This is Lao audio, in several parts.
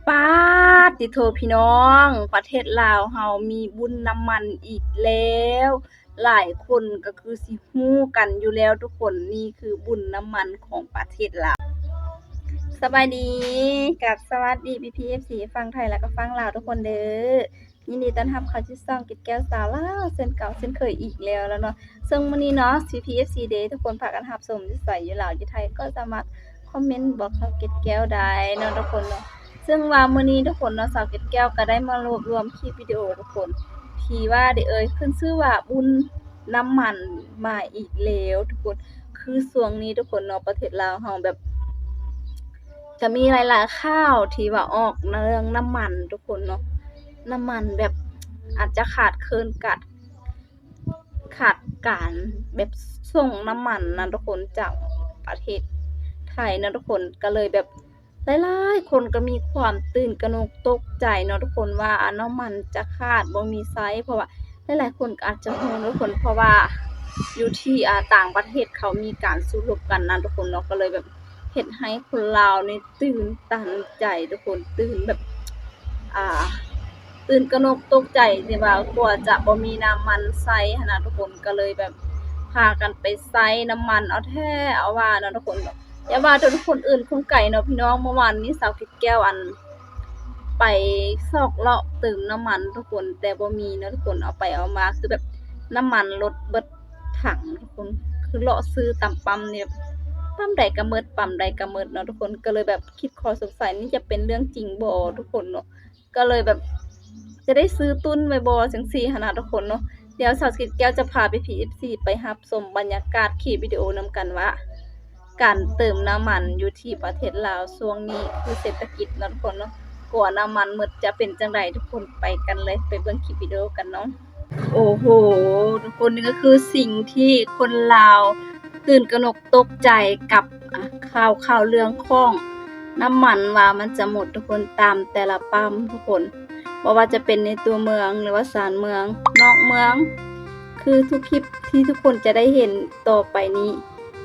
ປາດຕິໂທ ພີ່ນ້ອງ, ປະເທດລາວເຮົາມີບຸນນ້ຳມັນອີກແລ້ວ. ຫຼາຍຄົນກໍຄືຊິຮູ້ກັນຢູ່ແລ້ວທຸກຄົນ, ນີ້ຄືບຸນນ້ຳມັນຂອງປະເທດລາວ. ສະບາຍດີ ກັບສະຫວັດດີ ພີ່ໆ ເອັຟຊີ ຝັ່ງໄທ ແລະກໍຝັ່ງລາວທຸກຄົນເດີ້. ຍິນດີຕ້ອນຮັບເຂົ້າສູ່ຊ່ອງເກັດແກ້ວສາວລາວ ເຊັ່ນເກົ່າເຊັ່ນເຄີຍອີກແລ້ວລະເນາະ. ເຊິ່ງມື້ນີ້ເນາະ ພີ່ໆ ເອັຟຊີເດ ທຸກຄົນພາກັນຮັບຊົມຢູ່ໃສ ຢູ່ລາວ ຢູ່ໄທ ກໍສາມາດຄອມເມັນບອກສາວເກັດແກ້ວໄດ້ເນາະທຸກຄົນເນາະ. ເຊິ່ງວ່າມື້ນີ້ທຸກຄົນເນາະ ສາວເກັດແກ້ວກໍໄດ້ມາລວບລວມຄລິບວິດີໂອທຸກຄົນ ທີ່ວ່າໄດ້ເອີ່ຍຂຶ້ນຊື່ວ່າບຸນນ້ຳມັນມາອີກແລ້ວທຸກຄົນ. ຄືຊ່ວງນີ້ທຸກຄົນເນາະ ປະເທດລາວເຮົາແບບ ກະມີຫຼາຍໆຂ່າວທີ່ວ່າອອກເລື່ອງນ້ຳມັນທຸກຄົນເນາະ, ນ້ຳມັນແບບອາດຈະຂາດເຂີນ ກາດ ຂາດການແບບສົ່ງນ້ຳມັນນະທຸກຄົນ ຈາກປະເທດໄທນະທຸກຄົນ. ກະເລີຍແບບຫຼາຍໆຄົນກະມີຄວາມຕື່ນກະໜົກຕົກໃຈເນາະທຸກຄົນ ວ່າ ອາ ນ້ຳມັນຈະຂາດບໍ່ມີໃຊ້ ເພາະວ່າ ຫຼາຍໆຄົນກໍອາດຈະຮູ້ເນາະທຸກຄົນ ເພາະວ່າຢູ່ທີ່ ອາ ຕ່າງປະເທດເຂົາມີການສູ້ຮົບກັນນະທຸກຄົນເນາະ, ກໍເລີຍແບບເຮັດໃຫ້ຄົນລາວນີ້ຕື່ນຕັນໃຈທຸກຄົນ, ຕື່ນແບບ ອາ ຕື່ນກະໜົກຕົກໃຈທີ່ວ່າກວ່າຈະບໍ່ມີນ້ຳມັນໃຊ້ຫັ້ນນະທຸກຄົນ, ກໍເລີຍແບບພາກັນໄປໃຊ້ນ້ຳມັນເອົາແທ້ເອົາວ່າເນາະທຸກຄົນເນາະ. ຢ່າວ່າແຕ່ຄົນອື່ນຄົນໄກເນາະພີ່ນ້ອງ, ເມື່ອວານນີ້ສາວເກັດແກ້ວ ອັນ ໄປຊອກເລາະເຕີມນ້ຳມັນທຸກຄົນ ແຕ່ບໍ່ມີເນາະທຸກຄົນ, ເອົາໄປເອົາມາຄືແບບນ້ຳມັນລົດເບິດຖັງທຸກຄົນ, ຄືເລາະຊື້ຕາມປ້ຳນີ້ ປ້ຳໃດກະໝົດ ປ້ຳໃດກະໝົດເນາະທຸກຄົນ. ກະເລີຍແບບຄິດຂໍ້ສົງໄສ ນີ້ຈະເປັນເລື່ອງຈິງບໍ່ທຸກຄົນເນາະ, ກະເລີຍແບບຈະໄດ້ຊື້ຕຸນໄວ້ບໍ່ ຈັ່ງຊີ້ຫັ້ນນະທຸກຄົນເນາະ. ດຽວສາວເກັດແກ້ວຈະພາພີ່ໆ ເອັຟຊີ ໄປຮັບຊົມບັນຍາກາດຄລິບວິດີໂອນຳກັນວ່າ ການເຕີມນ້ຳມັນຢູ່ທີ່ປະເທດລາວຊ່ວງນີ້ ຄືເສດຖະກິດເນາະທຸກຄົນເນາະ, ກວ່ານ້ຳມັນໝົດຈະເປັນຈັ່ງໃດ ທຸກຄົນໄປກັນເລີຍ ໄປເບິ່ງຄລິບວິດີໂອກັນເນາະ. ໂອ້ໂຫ ທຸກຄົນ ນີ້ກໍຄືສິ່ງທີ່ຄົນລາວຕື່ນກະໜົກຕົກໃຈກັບ ອາ ຂ່າວ ຂ່າວເລື່ອງຂອງນ້ຳມັນວ່າມັນຈະໝົດທຸກຄົນ ຕາມແຕ່ລະປ້ຳທຸກຄົນ, ບໍ່ວ່າຈະເປັນໃນຕົວເມືອງ ຫຼືວ່າຊານເມືອງ ນອກເມືອງ ຄືທຸກຄລິບທີ່ທຸກຄົນຈະໄດ້ເຫັນຕໍ່ໄປນີ້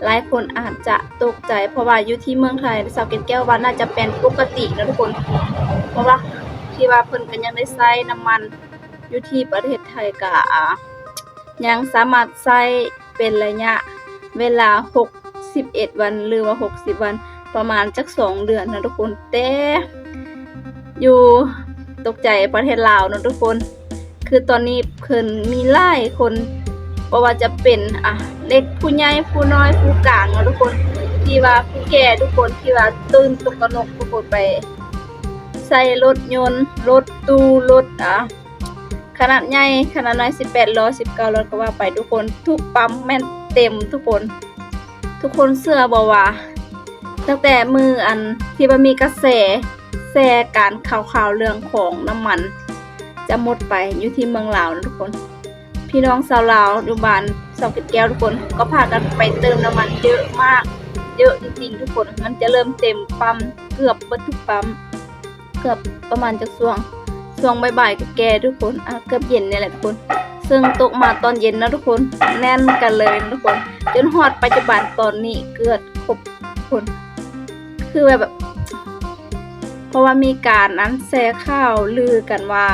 ຫຼາຍຄົນອາດຈະຕົກໃຈ ເພາະວ່າຢູ່ທີ່ເມືອງໄທ ສາວເກັດແກ້ວວ່າໜ້າຈະເປັນປົກກະຕິເນາະທຸກຄົນ, ເພາະວ່າທີ່ວ່າເພິ່ນກໍຍັງໄດ້ໃຊ້ນ້ຳມັນ ຢູ່ທີ່ປະເທດໄທກໍ ອາ ຍັງສາມາດໃຊ້ເປັນໄລຍະເວລາຫົກສິບເອັດວັນ ຫຼືວ່າຫົກສິບວັນ ປະມານຈັກສອງເດືອນນະທຸກຄົນ, ແຕ່ຢູ່ ຕົກໃຈປະເທດລາວເນາະທຸກຄົນ. ຄືຕອນນີ້ເພິ່ນມີຫຼາຍຄົນ ບໍ່ວ່າຈະເປັນ ອາ ເດັກຜູ້ໃຫຍ່ຜູ້ນ້ອຍຜູ້ກາງເນາະທຸກຄົນ ທີ່ວ່າຜູ້ແກ່ທຸກຄົນ ທີ່ວ່າຕື່ນຕົກກະໜົກທຸກຄົນ ໄປໃສ່ລົດຍົນ ລົດຕູ້ ລົດ ອາ ຂະໜາດໃຫຍ່ ຂະໜາດນ້ອຍ ສິບແປດລໍ້ ສິບເກົ້າລໍ້ ກໍວ່າໄປທຸກຄົນ, ທຸກປ້ຳແມ່ນເຕັມທຸກຄົນ. ທຸກຄົນເຊື່ອບໍ່ວ່າ ຕັ້ງແຕ່ມື້ອັນທີ່ວ່າມີກະແສແຊການຂ່າວໆເລື່ອງຂອງນ້ຳມັນຈະໝົດໄປຢູ່ທີ່ເມືອງລາວນະທຸກຄົນ, ພີ່ນ້ອງຊາວລາວຢູ່ບ້ານສອງເກັດແກ້ວທຸກຄົນ ກໍພາກັນໄປເຕີມນ້ຳມັນເຍອະມາກ ເຍອະຈິງໆທຸກຄົນ. ມັນຈະເລີ່ມເຕັມປ້ຳ ເກືອບເບິດທຸກປ້ຳ ເກືອບປະມານຈັກຊ່ວງ ຊ່ວງບ່າຍໆ ແກ່ໆທຸກຄົນ ອາ ເກືອບເຢັນນີ້ແຫຼະທຸກຄົນ. ເຊິ່ງຕົກມາຕອນເຢັນເນາະທຸກຄົນ ແໜ້ນກັນເລີຍນະທຸກຄົນ ຈົນຮອດປັດຈຸບັນຕອນນີ້ເກືອບຄົບທຸກຄົນ. ຄືແບບ ເພາະວ່າມີການອັນແຊຂ່າວລືກັນວ່າ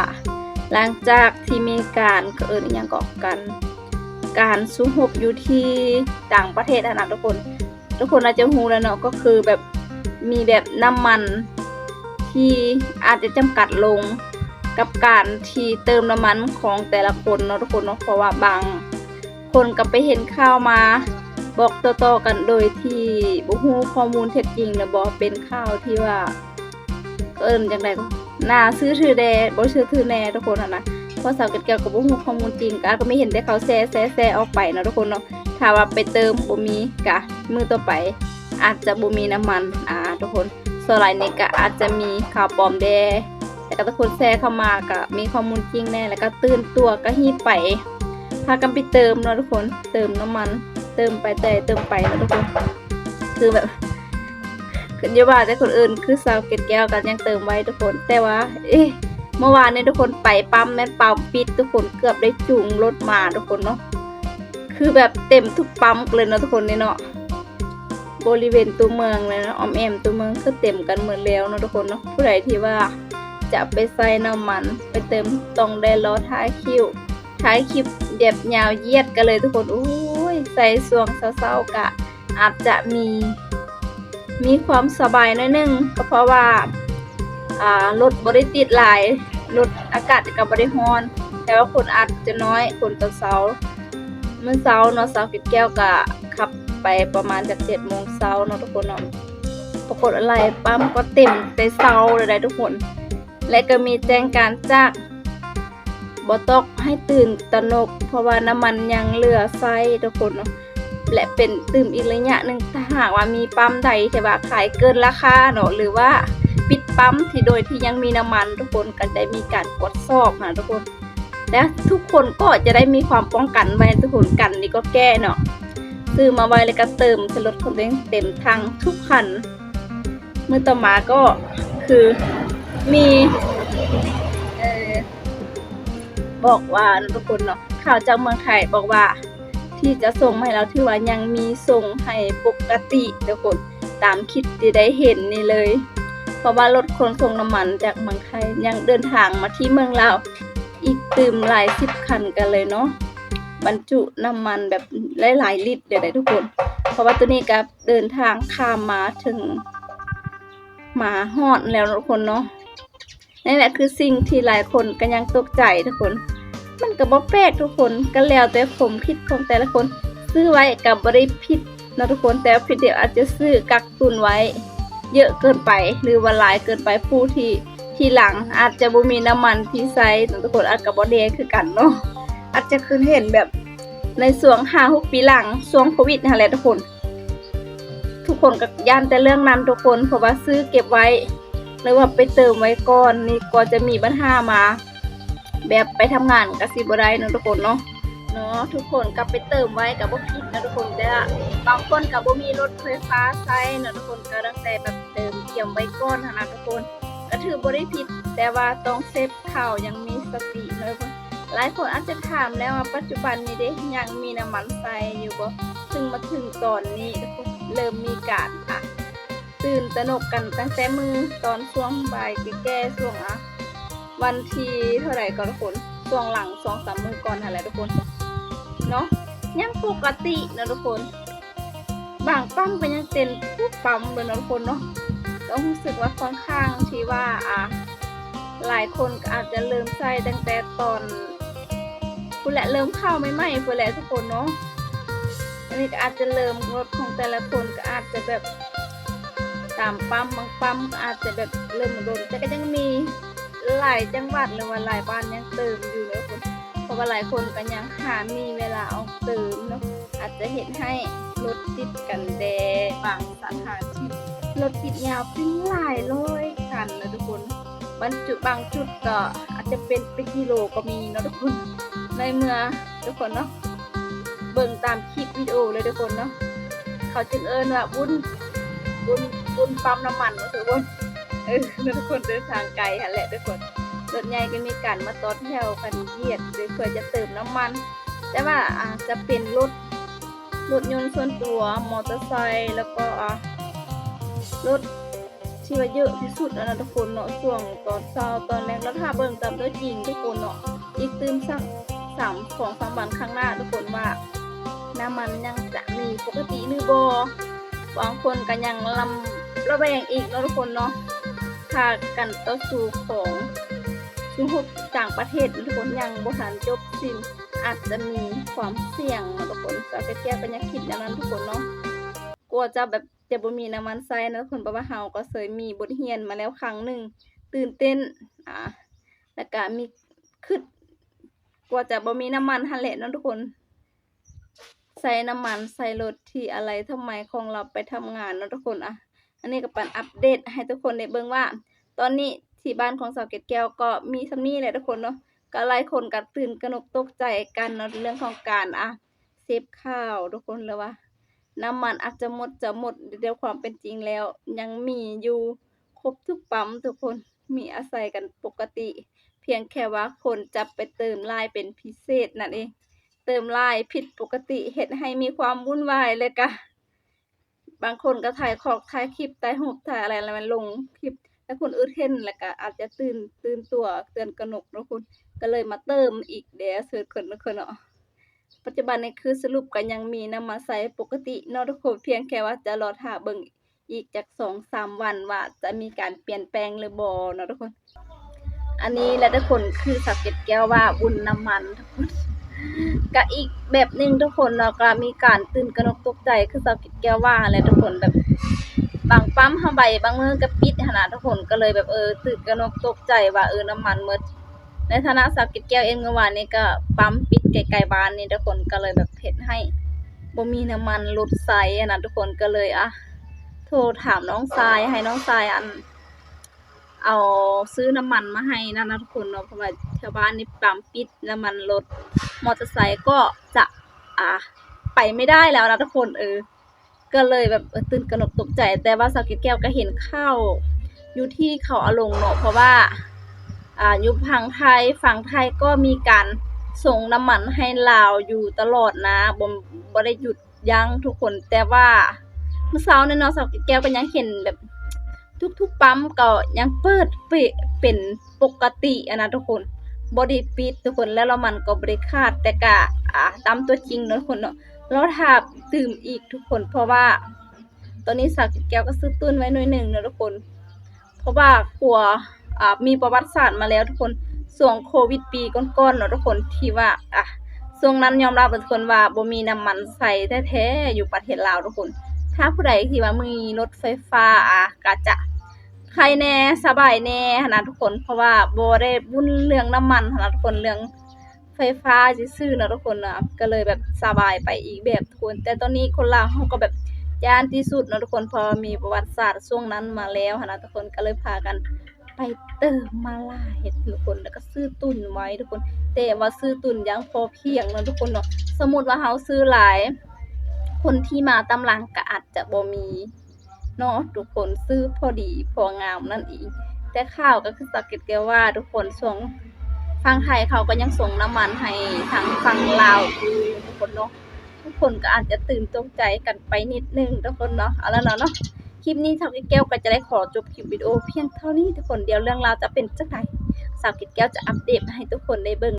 ຫຼັງຈາກທີ່ມີການ ເຂົາເອີ້ນອີ່ຫຍັງເກາະ ການ ການສູ້ຮົບຢູ່ທີ່ຕ່າງປະເທດຫັ້ນນະທຸກຄົນ. ທຸກຄົນອາດຈະຮູ້ແລ້ວເນາະ ກໍຄືແບບ ມີແບບນ້ຳມັນທີ່ອາດຈະຈຳກັດລົງ ກັບການທີ່ເຕີມນ້ຳມັນຂອງແຕ່ລະຄົນເນາະທຸກຄົນເນາະ. ເພາະວ່າບາງຄົນກໍໄປເຫັນຂ່າວມາບອກຕໍ່ໆກັນ ໂດຍທີ່ບໍ່ຮູ້ຂໍ້ມູນເທັດຈິງ ແລະ ບໍ່ເປັນຂ່າວທີ່ວ່າ ເອີ້ນຈັ່ງໃດ ໜ້າເຊື່ອຖືແດ່ ບໍ່ເຊື່ອຖືແນ່ທຸກຄົນຫັ້ນນະ. ເພາະສາວເກັດແກ້ວກໍບໍ່ຮູ້ຂໍ້ມູນຈິງ ກໍ ກໍມີເຫັນແຕ່ເຂົາແຊ ແຊ ແຊອອກໄປເນາະທຸກຄົນເນາະ. ຖ້າວ່າໄປເຕີມບໍ່ມີ ກະມື້ຕໍ່ໄປອາດຈະບໍ່ມີນ້ຳມັນ ອາ ທຸກຄົນ. ສ່ວນຫຼາຍນີ້ກະອາດຈະມີຂ່າວປອມແດ່ ແລ້ວກະທຸກຄົນແຊເຂົ້າມາກະມີຂໍ້ມູນຈິງແນ່ ແລ້ວກະຕື່ນຕົວກະຮີບໄປ ພາກັນໄປເຕີມເນາະທຸກຄົນ ເຕີມນ້ຳມັນ ເຕີມໄປແຕ່ເຕີມໄປເນາະທຸກຄົນ. ຄືແບບ ຄືຢ່າວ່າແຕ່ຄົນອື່ນ ຄືສາວເກັດແກ້ວກໍຍັງເຕີມໄວທຸກຄົນ. ແຕ່ວ່າ ເອະ ເມື່ອວານນີ້ທຸກຄົນ ໄປປ້ຳແມ່ນປ້ຳປິດທຸກຄົນ ເກືອບໄດ້ຈູງລົດມາທຸກຄົນເນາະ ຄືແບບເຕັມທຸກປ້ຳເລີຍເນາະທຸກຄົນນີ້ເນາະ. ບໍລິເວນຕົວເມືອງແລ້ວເນາະ, ອ້ອມແອ້ມຕົວເມືອງຄືເຕັມກັນໝົດແລ້ວເນາະທຸກຄົນເນາະ. ຜູ້ໃດທີ່ວ່າຈະໄປໃສ່ນ້ຳມັນໄປເຕີມ ຕ້ອງໄດ້ລໍຖ່າຍຄິວ ຖ່າຍຄລິບແບບຍາວຢຽດກັນເລີຍທຸກຄົນ. ໂອ້ຍ ໃສ່ຊ່ວງເຊົ້າໆ ກະອາດຈະມີ ມີຄວາມສະບາຍໜ້ອຍໜຶ່ງ ກໍເພາະວ່າ ອ່າ ລົດບໍ່ໄດ້ຕິດຫຼາຍ, ລົດ ອາກາດກໍບໍ່ໄດ້ຮ້ອນ, ແຕ່ວ່າຄົນອາດຈະນ້ອຍ, ຄົນຕອນເຊົ້າ. ມື້ເຊົ້າເນາະ ສາວເກັດແກ້ວກໍຂັບໄປປະມານຈັກເຈັດໂມງເຊົ້າເນາະທຸກຄົນເນາະ, ປາກົດອາໄລປ້ຳກໍເຕັມແຕ່ເຊົ້າເລີຍໄດ໋ທຸກຄົນ. ແລະກໍມີແຈ້ງການຈາກ ບໍ່ຕອກໃຫ້ຕື່ນຕະໜົກ ເພາະວ່ານ້ຳມັນຍັງເຫຼືອໃຊ້ທຸກຄົນເນາະ ແລະເປັນຕື່ມອີກໄລຍະໜຶ່ງ. ຖ້າຫາກວ່າມີປ້ຳໃດທີ່ວ່າຂາຍເກີນລາຄາເນາະ ຫຼືວ່າປິດປ້ຳທີ່ໂດຍທີ່ຍັງມີນ້ຳມັນ ທຸກຄົນກໍໄດ້ມີການກວດສອບນະທຸກຄົນ ແລະທຸກຄົນກໍຈະໄດ້ມີຄວາມປ້ອງກັນໄວ້ທຸກຄົນ. ກັນດີກວ່າແກ້ເນາະ, ຊື້ມາໄວ້ແລ້ວກໍເຕີມໃສ່ລົດຂອງຕົວເອງເຕັມຖັງທຸກຄັນ. ມື້ຕໍ່ມາກໍຄືມີ ເອີ ບອກວ່າທຸກຄົນເນາະ, ຂ່າວຈາກເມືອງໄທບອກວ່າ ທີ່ຈະສົ່ງມາໃຫ້ລາວ ຖືວ່າຍັງມີສົ່ງໃຫ້ປົກກະຕິທຸກຄົນ, ຕາມຄລິບທີ່ໄດ້ເຫັນນີ້ເລີຍ. ເພາະວ່າລົດຂົນສົ່ງນ້ຳມັນຈາກເມືອງໄທຍັງເດີນທາງມາທີ່ເມືອງລາວ ອີກຕື່ມຫຼາຍສິບຄັນກັນເລີຍເນາະ, ບັນຈຸນ້ຳມັນແບບຫຼາຍໆລິດເລີຍໄດ໋ທຸກຄົນ. ເພາະວ່າໂຕນີ້ກໍເດີນທາງຂ້າມມາເຖິງ ມາຮອດແລ້ວເນາະທຸກຄົນເນາະ. ນີ້ແຫຼະຄືສິ່ງທີ່ຫຼາຍຄົນກໍຍັງຕົກໃຈທຸກຄົນ. ມັນກໍບໍ່ແປກທຸກຄົນ, ກໍແລ້ວແຕ່ຄວາມຄິດຂອງແຕ່ລະຄົນ. ຊື້ໄວ້ກໍບໍ່ໄດ້ຜິດເນາະທຸກຄົນ, ແຕ່ວ່າຜິດທີ່ອາດຈະຊື້ກັກຕຸນໄວ້ເຍອະເກີນໄປ ຫຼືວ່າຫຼາຍເກີນໄປ. ຜູ້ທີ່ທີຫຼັງອາດຈະບໍ່ມີນ້ຳມັນທີ່ໃຊ້ເນາະທຸກຄົນ, ອາດກໍບໍ່ແນ່ຄືກັນເນາະ. ອາດຈະຄືເຫັນແບບໃນຊ່ວງຫ້າຫົກປີຫຼັງ ຊ່ວງໂຄວິດຫັ້ນແຫຼະທຸກຄົນ. ທຸກຄົນກໍຢ້ານແຕ່ເລື່ອງນັ້ນທຸກຄົນ, ເພາະວ່າຊື້ເກັບໄວ້ ຫຼືວ່າໄປເຕີມໄວ້ກ່ອນ ນີ້ກໍຈະມີບັນຫາມາ ແບບໄປທຳງານກໍຊິບໍ່ໄດ້ເນາະທຸກຄົນເນາະ. ເນາະ ທຸກຄົນກໍໄປເຕີມໄວ້ກໍບໍ່ຜິດເນາະທຸກຄົນ, ແຕ່ວ່າບາງຄົນກໍບໍ່ມີລົດໄຟຟ້າໃຊ້ເນາະທຸກຄົນ, ກໍຕັ້ງແຕ່ແບບເຕີມກຽມໄວ້ກ່ອນຫັ້ນນະທຸກຄົນ, ກໍຖືບໍ່ໄດ້ຜິດ, ແຕ່ວ່າຕ້ອງເສບຂ່າວຢ່າງມີສະຕິເນາະ. ຫຼາຍຄົນອາດຈະຖາມແລ້ວວ່າ ປັດຈຸບັນນີ້ເດ ຍັງມີນ້ຳມັນໃຊ້ຢູ່ບໍ່? ເຊິ່ງມາເຖິງຕອນນີ້ ເລີ່ມມີການ ອະ ຕື່ນຕະໜົກກັນຕັ້ງແຕ່ມື້ຕອນຊ່ວງບ່າຍແກ່ໆ ຊ່ວງ ອະ ວັນທີເທົ່າໃດກ່ອນທຸກຄົນ, ຊ່ວງຫຼັງສອງສາມມື້ກ່ອນຫັ້ນແຫຼະທຸກຄົນເນາະ, ຍັງປົກກະຕິເນາະທຸກຄົນ. ບາງປ້ຳກໍຍັງເຕັມທຸກປ້ຳເລີຍເນາະທຸກຄົນເນາະ. ກໍຮູ້ສຶກວ່າຂ້ອນຂ້າງທີ່ວ່າ ອາ ຫຼາຍຄົນກໍອາດຈະເລີ່ມໃຊ້ຕັ້ງແຕ່ຕອນພຸ້ນແຫຼະ, ເລີ່ມເຂົ້າໃໝ່ໆ ພຸ້ນແຫຼະທຸກຄົນເນາະ. ອັນນີ້ກໍອາດຈະເລີ່ມ ລົດຂອງແຕ່ລະຄົນກໍອາດຈະແບບຕາມປ້ຳ, ບາງປ້ຳກໍອາດຈະແບບເລີ່ມດົນ, ແຕ່ກໍຍັງມີ ຫຼາຍຈັງຫວັດ ຫຼືວ່າຫຼາຍບ້ານຍັງເຕີມຢູ່ເນາະທຸກຄົນ, ເພາະວ່າຫຼາຍຄົນກໍຍັງຫາມີເວລາອອກເຕີມເນາະ, ອາດຈະເຮັດໃຫ້ລົດຕິດກັນແດ່. ບາງສະຖານທີ່ລົດຕິດຍາວເປັນຫຼາຍຮ້ອຍຄັນເນາະທຸກຄົນ, ບັນຈຸ ບາງຈຸດກໍອາດຈະເປັນເປັນກິໂລກໍມີເນາະທຸກຄົນ. ໃນເມື່ອທຸກຄົນເນາະ ເບິ່ງຕາມຄລິບວິດີໂອເລີຍທຸກຄົນເນາະ, ເຂົາຈຶ່ງເອີ້ນວ່າບຸນ ບຸນ ບຸນປ້ຳນ້ຳມັນເນາະທຸກຄົນ. ເອີ ທຸກຄົນເດີນທາງໄກຫັ້ນແຫຼະທຸກຄົນ, ລົດໃຫຍ່ກໍມີການມາຕໍ່ແຖວກັນຢຽດເພື່ອຈະເຕີມນ້ຳມັນ, ແຕ່ວ່າອາດຈະເປັນລົດ ລົດຍົນສ່ວນຕົວ, ມໍເຕີໄຊ, ແລ້ວກໍ ອາ ລົດທີ່ວ່າເຍອະທີ່ສຸດຫັ້ນນະທຸກຄົນເນາະ, ຊ່ວງຕອນເຊົ້າຕອນແລງ. ແລ້ວຖ້າເບິ່ງຕາມຕົວຈິງທຸກຄົນເນາະ, ອີກຕື່ມສອງສາມວັນຂ້າງໜ້າທຸກຄົນວ່າ ນ້ຳມັນຍັງຈະມີປົກກະຕິຫຼືບໍ່? ບາງຄົນກໍຍັງລຳລະແວງອີກເນາະທຸກຄົນເນາະ, ຖ້າການຕໍ່ສູ້ຂອງສູ້ຮົບຕ່າງປະເທດທຸກຄົນຍັງບໍ່ທັນຈົບສິ້ນ, ອາດຈະມີຄວາມສ່ຽງເນາະທຸກຄົນ. ສາວແກ້ວກໍຍັງຄິດແນວນັ້ນທຸກຄົນເນາະ, ກວ່າຈະແບບ ຈະບໍ່ມີນ້ຳມັນໃຊ້ນະທຸກຄົນ, ເພາະວ່າເຮົາກໍເຄີຍມີບົດຮຽນມາແລ້ວຄັ້ງໜຶ່ງ, ຕື່ນເຕັ້ນ ອາ ແລ້ວກະມີຄຶດ ກວ່າຈະບໍ່ມີນ້ຳມັນຫັ້ນແຫຼະເນາະທຸກຄົນ. ໃສ່ນ້ຳມັນໃສ່ລົດທີ່ອາໄລທຳໄມຂອງລາວໄປທຳງານເນາະທຸກຄົນ. ອາ ອັນນີ້ກໍເປັນອັບເດດໃຫ້ທຸກຄົນໄດ້ເບິ່ງວ່າ ຕອນນີ້ທີ່ບ້ານຂອງສາວເກັດແກ້ວກໍມີສ່ຳນີ້ແຫຼະທຸກຄົນເນາະ, ກໍຫຼາຍຄົນກໍຕື່ນກະໜົກຕົກໃຈກັນເນາະ ເລື່ອງຂອງການ ອາ ເສບຂ່າວທຸກຄົນ ຫຼືວ່ານ້ຳມັນອາດຈະໝົດ ຈະໝົດ, ແຕ່ຄວາມເປັນຈິງແລ້ວຍັງມີຢູ່ຄົບທຸກປ້ຳທຸກຄົນ, ມີອາໄສກັນປົກກະຕິ, ພຽງແຄ່ວ່າຄົນຈະໄປເຕີມຫຼາຍເປັນພິເສດນັ້ນເອງ. ເຕີມຫຼາຍຜິດປົກກະຕິ ເຮັດໃຫ້ມີຄວາມວຸ່ນວາຍ ແລະກະ ບາງຄົນກໍຖ່າຍຂອກ ຖ່າຍຄລິບ ຖ່າຍຮູບ ຖ່າຍອະໄລ ແລ້ວມັນລົງຄລິບ ແລ້ວຄົນອື່ນເຫັນ ແລ້ວກໍອາດຈະຕື່ນ ຕື່ນຕົວ ເຕືອນກະນົກເນາະທຸກຄົນ ກໍເລີຍມາເຕີມອີກແດ່ ເຊີດຄົນເນາະ ເນາະ. ປັດຈຸບັນນີ້ຄືສະຫຼຸບກໍຍັງມີນ້ຳມັນໃຊ້ປົກກະຕິເນາະທຸກຄົນ ພຽງແຕ່ວ່າຈະລໍຖ້າເບິ່ງອີກຈັກສອງສາມວັນວ່າຈະມີການປ່ຽນແປງຫຼືບໍ່ເນາະທຸກຄົນ. ອັນນີ້ແຫຼະທຸກຄົນ ຄືສາວເກັດແກ້ວວ່າວຸ້ນນ້ຳມັນທຸກຄົນ ກະອີກແບບໜຶ່ງທຸກຄົນເນາະ ກະມີການຕື່ນກະໜົກຕົກໃຈ ຄືສາວເກັດແກ້ວວ່າຫັ້ນແຫຼະທຸກຄົນ ແບບບາງປ້ຳເຮົາໄປ ບາງມື້ກະປິດຫັ້ນນະທຸກຄົນ ກະເລີຍແບບ ເອີ ຕື່ນກະໜົກຕົກໃຈວ່າ ເອີ ນ້ຳມັນໝົດ. ໃນຖານະສາວເກັດແກ້ວເອງ ມື້ວານນີ້ກະປ້ຳປິດໃກ້ໆບ້ານນີ້ທຸກຄົນ ກະເລີຍແບບເຮັດໃຫ້ບໍ່ມີນ້ຳມັນລົດໃຊ້ຫັ້ນນະທຸກຄົນ ກະເລີຍ ອະ ໂທຖາມນ້ອງຊາຍ ໃຫ້ນ້ອງຊາຍ ອັນ ເອົາຊື້ນ້ຳມັນມາໃຫ້ນັ້ນນະທຸກຄົນເນາະ ເພາະວ່າແຖວບ້ານນີ້ປ້ຳປິດ ນ້ຳມັນລົດ ມໍເຕີໄຊກໍຈະ ອາ ໄປໄມ່ໄດ້ແລ້ວນະທຸກຄົນ ເອີ ກໍເລີຍແບບ ເອີ ຕື່ນກະໜົກຕົກໃຈ ແຕ່ວ່າສາວເກັດແກ້ວກໍເຫັນຂ່າວຢູ່ທີ່ເຂົາເອົາລົງເນາະ ເພາະວ່າ ອາ ຢູ່ຝັ່ງໄທ ຝັ່ງໄທກໍມີການສົ່ງນ້ຳມັນໃຫ້ລາວຢູ່ຕະຫຼອດນະ ບໍ່ ບໍ່ໄດ້ຢຸດ ຍັງທຸກຄົນ ແຕ່ວ່າມື້ເຊົ້ານີ້ເນາະ ສາວເກັດແກ້ວກໍຍັງເຫັນແບບທຸກໆປ້ຳກໍຍັງເປີດເປະເປັນປົກກະຕິຫັ້ນນະທຸກຄົນ ບໍ່ໄດ້ປິດທຸກຄົນ ແລ້ວນ້ຳມັນກໍບໍ່ໄດ້ຂາດ ແຕ່ກະ ອາ ຕາມຕົວຈິງເນາະທຸກຄົນເນາະ ລໍຖ້າຕື່ມອີກທຸກຄົນ ເພາະວ່າຕອນນີ້ສາວເກັດແກ້ວກໍຊື້ຕຸ້ນໄວ້ໜ້ອຍໜຶ່ງເນາະທຸກຄົນ. ເພາະວ່າຂົວ ອາ ມີປະຫວັດສາດມາແລ້ວທຸກຄົນ ຊ່ວງໂຄວິດປີກ່ອນໆເນາະທຸກຄົນ ທີ່ວ່າ ອາ ຊ່ວງນັ້ນຍອມຮັບເລີຍທຸກຄົນວ່າບໍ່ມີນ້ຳມັນໃຊ້ແທ້ໆຢູ່ປະເທດລາວທຸກຄົນ. ຖ້າຜູ້ໃດທີ່ວ່າມີລົດໄຟຟ້າ ອາ ກະຈະໄຄແດ່ ສະບາຍແດ່ຫັ້ນນະທຸກຄົນ ເພາະວ່າບໍ່ໄດ້ວຸ້ນເລື່ອງນ້ຳມັນຫັ້ນນະທຸກຄົນ ເລື່ອງ ໄຟຟ້າຊື່ໆເນາະທຸກຄົນເນາະ ກໍເລີຍແບບສະບາຍໄປອີກແບບທຸກຄົນ. ແຕ່ຕອນນີ້ຄົນລາວເຮົາກໍແບບຢ້ານທີ່ສຸດເນາະທຸກຄົນ ເພາະວ່າມີປະຫວັດສາດຊ່ວງນັ້ນມາແລ້ວຫັ້ນນະທຸກຄົນ ກໍເລີຍພາກັນໄປເຕີມມາຫຼາຍທຸກຄົນ ແລ້ວກໍຊື້ຕຸ໋ນໄວ້ທຸກຄົນ ແຕ່ວ່າຊື້ຕຸ໋ນຢ່າງພໍພຽງເນາະທຸກຄົນເນາະ. ສົມມຸດວ່າເຮົາຊື້ຫຼາຍ ຄົນທີ່ມາຕາມຫຼັງກໍອາດຈະບໍ່ມີ ເນາະທຸກຄົນ ຊື້ພໍດີພໍງາມນັ້ນເອງ. ແຕ່ຂ່າວກໍຄືສາວເກັດແກ້ວວ່າທຸກຄົນ ຊ່ວງຝັ່ງໄທເຂົາກໍຍັງສົ່ງນ້ຳມັນໃຫ້ທາງຝັ່ງລາວຢູ່ທຸກຄົນເນາະ ທຸກຄົນກໍອາດຈະຕື່ນຕົກໃຈກັນໄປນິດໜຶ່ງທຸກຄົນເນາະ. ເອົາລະເນາະ ຄລິບນີ້ສາວເກັດແກ້ວກໍຈະໄດ້ຂໍຈົບຄລິບວິດີໂອພຽງເທົ່ານີ້ທຸກຄົນ ດຽວເລື່ອງລາວຈະເປັນຈັ່ງໃດ ສາວເກັດແກ້ວຈະອັບເດດໃຫ້ທຸກຄົນໄດ້ເບິ່ງ